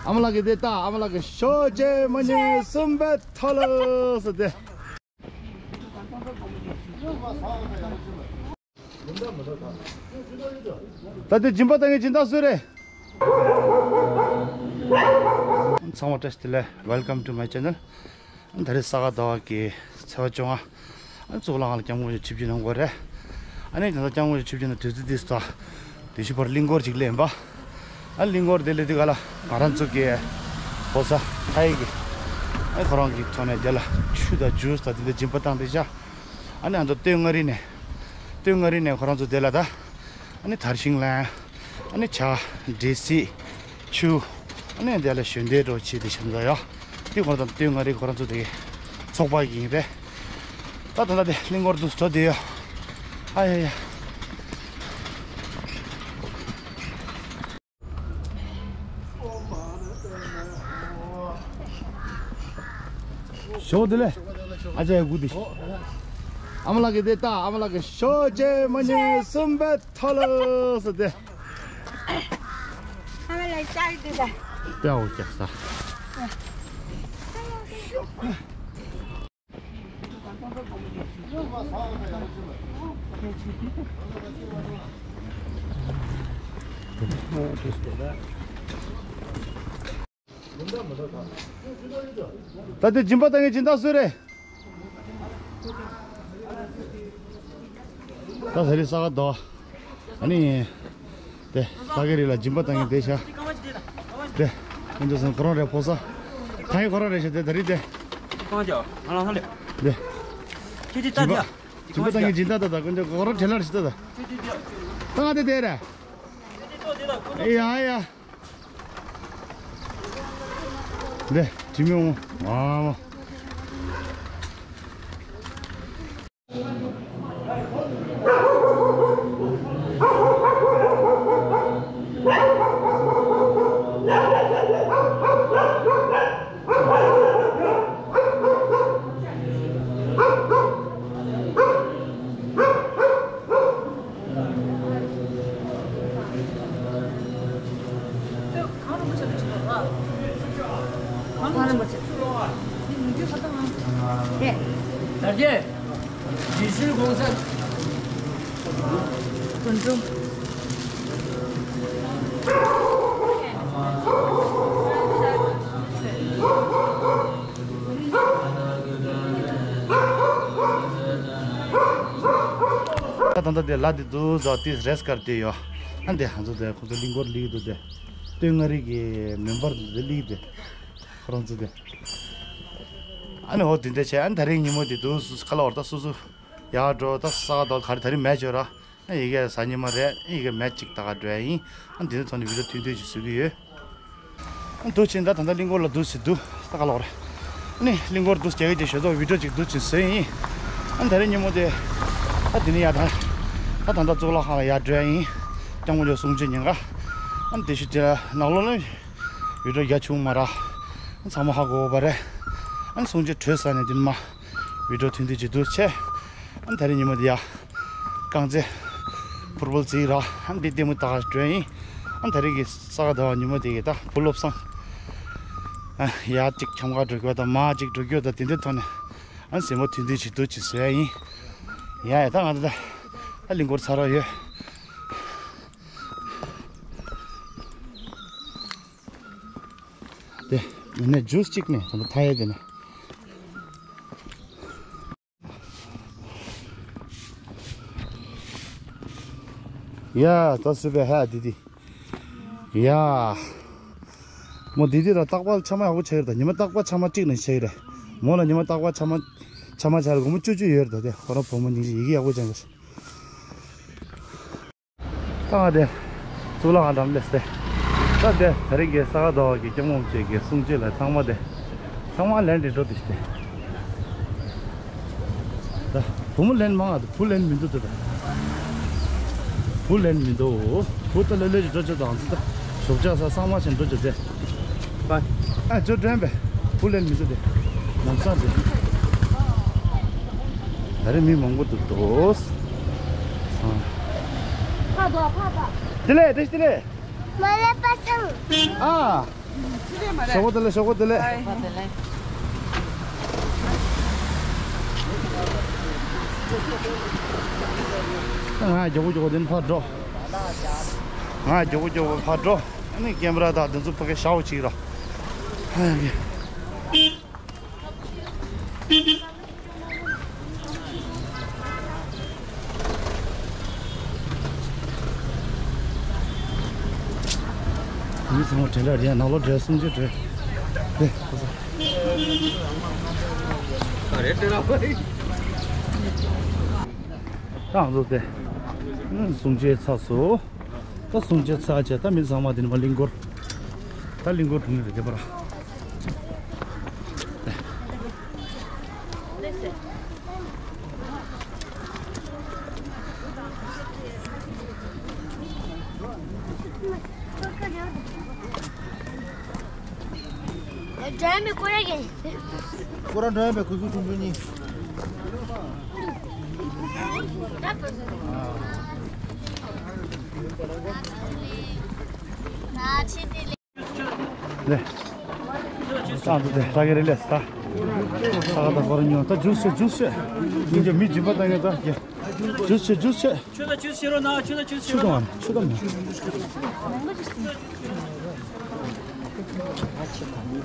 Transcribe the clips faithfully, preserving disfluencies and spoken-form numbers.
ཨ་མ་ལགས་ཀྱིས་དེ་ལྟ། ཨ་མ་ལགས་ཀྱིས་ཞོགས་ཇེ་མ་ཉེས་གསུམ་པའི་ཐོག་ལ་ཟེར་ཏེ། ད་དེ་སྦྱིན་པ་བཏང་མཁན་སྦྱིན་བདག་སུ་རེད། ཚང་མ་བཀྲ་ཤིས་བདེ་ལེགས། Welcome to my channel. ད་རེས་ས་ག་ཟླ་བ་གི་ཚེས་པ་བཅོ་ལྔ། ཨ་གཙུག་ལག་ཁང་ལ་སྐྱབས་མགོན་ཆེན་ཆིབས་བསྒྱུར་གནང་དགོས་རེད། ཨ་ནི་ད་ལྟ་སྐྱབས་མགོན་ཆེན་ཆིབས་བསྒྱུར་གནང་དུས་ཚོད་འདི་ཙམ་དུས་ཕྱིས་ཕར་གླིང་སྐོར་ཅིག་སླེབས་པ། ཨ་གླིང་སྐོར་དེ་སླེབས་དུས་ག་ལ་ང་རང་ཚོ་གི་ཕོ་གསར་ཕ་ཡི་གི་ཨ་ཁོ་རང་གི་ཐོག་ནས་དེ་ལ་ཆུ་དང་ཇུས་དང་དེ་འདྲ་སྦྱིན་པ་བཏང་བསྡད་ཤག་ཨ་ནི་ང་ཚོ་སྟོད་མངའ་རིས་ནས་སྟོད་མངའ་རིས་ནས་ཁོ་རང་ཚོ་དེ་ལ་ད་ཨ་ནི་དར་ཤིང་ལེན། ཨ་ནི་ཇ། འབྲས་སིལ། ཆུ། ཨ་ནི་དེ་ལ་ཞལ་འདེབས་འདྲ་བྱས་ཏེ་བཞག་འདུག་ཡ། དེ་ཁོ་རང་ཚོ་སྟོད་མངའ་རིས་ཁོ་རང་ཚོ་དེ་ཚོགས་པ་ཡིན་རེད། ད་ད་ལྟ་དེ་གླིང་སྐོར་དུ་འགྲོ་བསྡད་ཡོད། ཨ་ཡ་ཡ། ཞོགས་བདེ་ལེགས། ཨ་ཅག་ཡ་སྒུག་བསྡད་ཤག་ཨ་མ་ལགས་ཀྱིས་དེ་ལྟ། ཨ་མ་ལགས་ཀྱིས་ཞོགས་ཇེ་མ་ཉེས་གསུམ་པའི་ཐོག་ལ་ཟེར་ཏེ། ཨ་མ་ལགས་ལྕགས་འདི་ལ། དཔེ་འོ་ཀྱག་ས། ད་དེ་སྦྱིན་པ་བཏང་མཁན་སྦྱིན་བདག་སུ་རེད། ད་ད་རེས་ས་ག་ཟླ་བ། ཨ་ནི། དེ་ལྷ་གི་རི་ལ་སྦྱིན་པ་བཏང་མཁན་དེ་ཤག་དེ། ཁོང་ཚོ་སོང་ཁོ་རང་རེད་ཕོ་གསར། ཐང་ཡི་ཁོ་རང་རེད་ཤག་དེ་ད་རེས་དེ། གང་ཅག་ང་ལ་ཧ་ལས། དེ། ཁྱེད་ཀྱིས་ལྟ་དེ། སྦྱིན་པ་བཏང་མཁན་སྦྱིན་བདག་ད་ད་ཁོང་ཚོ་ཁོ་རང་བྲེལ་ལ་རེད་ཤག་ད་ད། ད་ང་དེ་དེ་རེད། ཡ་ཡ། འདི་དྲི་མི་འོང་། ཨ་མ། དར་རྒྱས། རྗེས་སུ་གོང་ས། དོན་གྲུབ། ད་ད་ལྟ་དེ་ལ་དེ་འདུག་ཟོ་དེ་རེས་ཀར་དེ་ཡོད། ཨ་འདི་ཧང་ཚོ་དེ་ཁོ་ཚོ་གླིང་སྐོར་ལིག་འདུག་དེ། སྟོད་མངའ་རིས་ཀྱི་མེམ་བར་དེ་ལིག་དེ། ཁོ་རང་ཚོ་དེ། ཨ་ནི་ཧོ་དེ་འདྲ་བྱས། ཨ་ནི་ད་རིང་ཉིན་མོ་དེ་འདུག་སུ་ཁ་ལ་བར་ད་སུ་སུ་ཡར་འགྲོ། ད་ས་ག་ཟླ་བ་ག་རེ་ད་རིང་མེད་བྱོས་ར། ཨ་ཡི་གེ་གཟའ་ཉི་མ་རེད། ཨ་ཡི་གེ་མེད་ཅིག་ད་ག་འགྲོ་ཡ་ཡིན། ཨ་འདི་ནས་ཐོག་ནས་བི་ཌིའོ་ཐུང་ཐུང་ཅིག་བཟོ་གི་ཡོད། ཨ་འདུག་ཕྱིན་ད་ད་ལྟ་གླིང་སྐོར་ལ་འདུག་ཟེར་འདུག་ད་ག་ལོག་རེད། ཨ་ནི་གླིང་སྐོར་འདུག་རྒྱག་གི་རྗེས་ཞོ་ཏོག་བི་ཌིའོ་ཅིག་འདུག་ཅིག་བཟོས་ཡིན། ཨ་ད་རེས་ཉིན་མོ་དེ། ཨ་འདི་ནས་ཡར་ད། ད་ད་ལྟ་གཙུག་ལག་ཁང་ལ་ཡར་འགྲོ་ཡ་ཡིན། སྐྱབས་མགོན་ཆེན་གསུང་ཆོས་ཉན་ག་ཨ་འདི་ཤུ་དེ་ལ་ནག་ལོ་ལོན། བི་ཌིའོ་རྒྱ་ཆུང་མ་ར། ཨ་ཚང་མ་ཧ་གོ་བ་རེད། ཨ་གསུང་ཆོས་གྲོལ་ས་ནས་འདི་ནས་མ། བི་ཌིའོ་ཐུང་ཐུང་ཅིག་འདུག་བྱས། ཨ་ད་རེས་ཉིན་མོ་དེ་ཡ། རྐང་རྩེད། ཕུར་བུལ་རྩེད་ར། ཨ་འདི་ལྟད་མོ་ལྟ་ག་འགྲོ་ཡིན། ཨ་ད་རེས་ཀྱི་ས་ག་ཟླ་བ་ཉིན་མོ་དེ་གི་ད་བུ་སློབ་སང་། ཨ་ཡ་གཅིག་འཁྱམ་ག་འགྲོ་རྒྱུ་དང་མ་གཅིག་འགྲོ་རྒྱུ་དང་དེ་འདྲའི་ཐོག་ནས། ཨ་ཟེ་མོ་ཐུང་ཐུང་ཅིག་འདུག་ཅིག་བཟོ་ཡ་ཡིན། ཡ་ཡ་ད་ང་ད་ད། ད་གླིང་སྐོར་ཚར་བ་ཡོད། དེ། ནས་ཇུས་གཅིག་ནས་ད་ད་ཐ་ཡ་དེ་ནས། ཡ། ད་སུ་པའི་ཧ་དི་དི། ཡ། མོ་དི་དི་ལ་རྟག་པར་ཆ་མ་ཡག་པོ་ཆགས་ཡོད་རེད། ད་ཉི་མ་རྟག་པར་ཆ་མ་གཅིག་ནས་ཆགས་ཡོད་རེད། མོ་ལ་ཉི་མ་རྟག་པར་ཆ་མ། ཆ་མ་ཆགས་རེད། སྒོར་མོ་བཅུ་བཅུ་ཡོད་རེད། ད་དེ་ཁོ་རང་བུ་མོ་སྙིང་རྗེ་ཡི་གེ་ཡག་པོ་ཅན་རེད། ད་ང་དེ། གཙུག་ལག་ཁང་འགྲམ་སླེབས་ཏེ། ད་དེ་ད་རིང་གི་ས་ག་ཟླ་བ་གི་སྐྱབས་མགོན་ཆེན་གྱི་གསུང་ཆོས་ལ་ཚང་མ་དེ། ཚང་མ་ལན་རེ་འགྲོ་དེ་ཤི་སྟེ། ད་བུ་མོ་ལན་མང་ང་དེ་བུ་ལན་མི་འདུག་དེ་ད། བུ་ལན་མི་འདུག་བུ་ད་ལོ་ལོ་ཅིག་འགྲོ་ཆོག་དང་ཚོ་ད། ཞོགས་ཇ་ས་གཙང་མ་ཞིག་འགྲོ་ཆོག་དེ། ཨ་ཅོ་དྲན་པས། བུ་ལན་མི་འདུག་དེ། ལམ་སང་དེ། ད་རེས་མི་མང་པོ་འདུག་དོ། ཕ་དོ་ཕ་ཕ། དེ་ལས་དེ་དེ་ལས། མ་ལ་པ་སང་། ཨ། ཞོགས་པ་བདེ་ལེགས། ཞོགས་པ་བདེ་ལེགས། ང་མགྱོགས་པོ་མགྱོགས་པོ་འདི་ནས་ཕར་འགྲོ། ང་མགྱོགས་པོ་མགྱོགས་པོ་ཕར་འགྲོ། ཨ་ནི་ཀེམ་ར་དང་འདི་ཚོ་ཕ་གི་ཞའོ་གཅིག་ར། མི་ཚང་མ་དྲན་དྲ་རེད། ནང་ལོགས་འདྲ་སུམ་ཅུ་འདྲ་རེད། ད་ང་ཚོ་དེ་སུམ་ཅུ་ཚར་སོང་། ད་སུམ་ཅུ་ཚར་བྱས་ད་མི་ཚང་མ་དེ་ནས་མར་གླིང་སྐོར། ད་གླིང་སྐོར་འགྲོ་གི་རེད་དེ་པར། སྐོར་ར་འགྲོ་ཡ་མེད། གུས་གུས་ཆུང་ཆུང་གཉིས། ལེ། ཨ་འདུག་དེ་ར་གི་རེད་ལེ་ས། ས་ག་ད་ཧོར་ཉོ་ད་ཇུས་ཆོད་ཇུས་ཆོད། ཉིན་རྒྱུ་མི་སྦྱིན་པ་བཏང་ཡ་ད་ཀྱེ། ཇུས་ཆོད་ཇུས་ཆོད། ཆུ་དང་ཆུ་ཤི་རོ་ན་ཆུ་དང་ཆུ་ཤི་ཆུ་རོ། དང་ཆུ་དང་མ།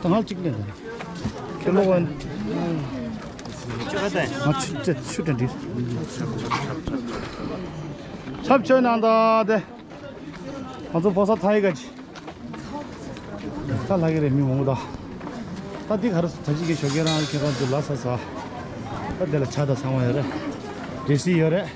ད་ང་གཅིག་ལེན་དང་། ཁྱེད་ལོག་ཨན། ཆུ་ག་ད། ང་ཆུ་ཆུ་ཆུ་དང་འདི། ཆབ་ཆོས་ནང་ད་དེ། ང་ཚོ་ཕོ་ས་ཐའི་ག་ཅི། ད་ལྷག་གི་རེད་མི་མང་པོ་ད། ད་འདི་ག་རེ་ད་ཅི་གི་ཞོགས་ཀས་རང་ཁྱེད་རང་ཚོ་ལ་ས་ས། ད་དེ་ལ་ཇ་དང་ཚང་མ་ཡོད་རེད། འབྲས་སིལ་ཡོད་རེད།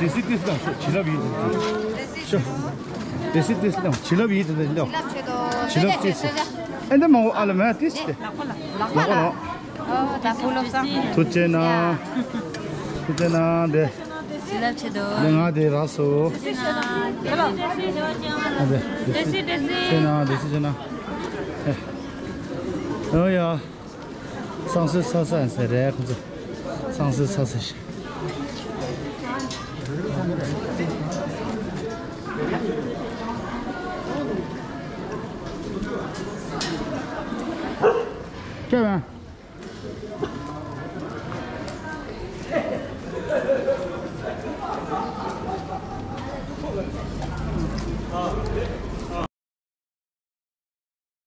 འབྲས་སིལ་ཏིས་དང་བྱིན་རླབས་ཡིན་དུ་ཤོ། འབྲས་སིལ་ཏིས་དང་བྱིན་རླབས་ཡིན་དུ་འདི་འདྲ། བྱིན་རླབས་ཏིས། ཨེ་འདི་མང་པོ་ཨ་ལ་མ་ཏིས་ཏེ། ལག་པ་ལག། ཐུགས་རྗེ་གནང་། ཐུགས་རྗེ་གནང་དེ། བྱིན་རླབས་ཆེ་དོ། ང་དེ་རག་སོ། ཨ་དེ། བདེ་སྐྱིད་བདེ་སྐྱིད། ཆེ་ན་བདེ་སྐྱིད་ཆེ་ན། ཨོ་ཡ། སང་སོས་ས་ས་ཟེར་རེད་ཁོ་ཚོ། སང་སོས་ས་ས་ཞིག་སྐྱབས་ཡང་།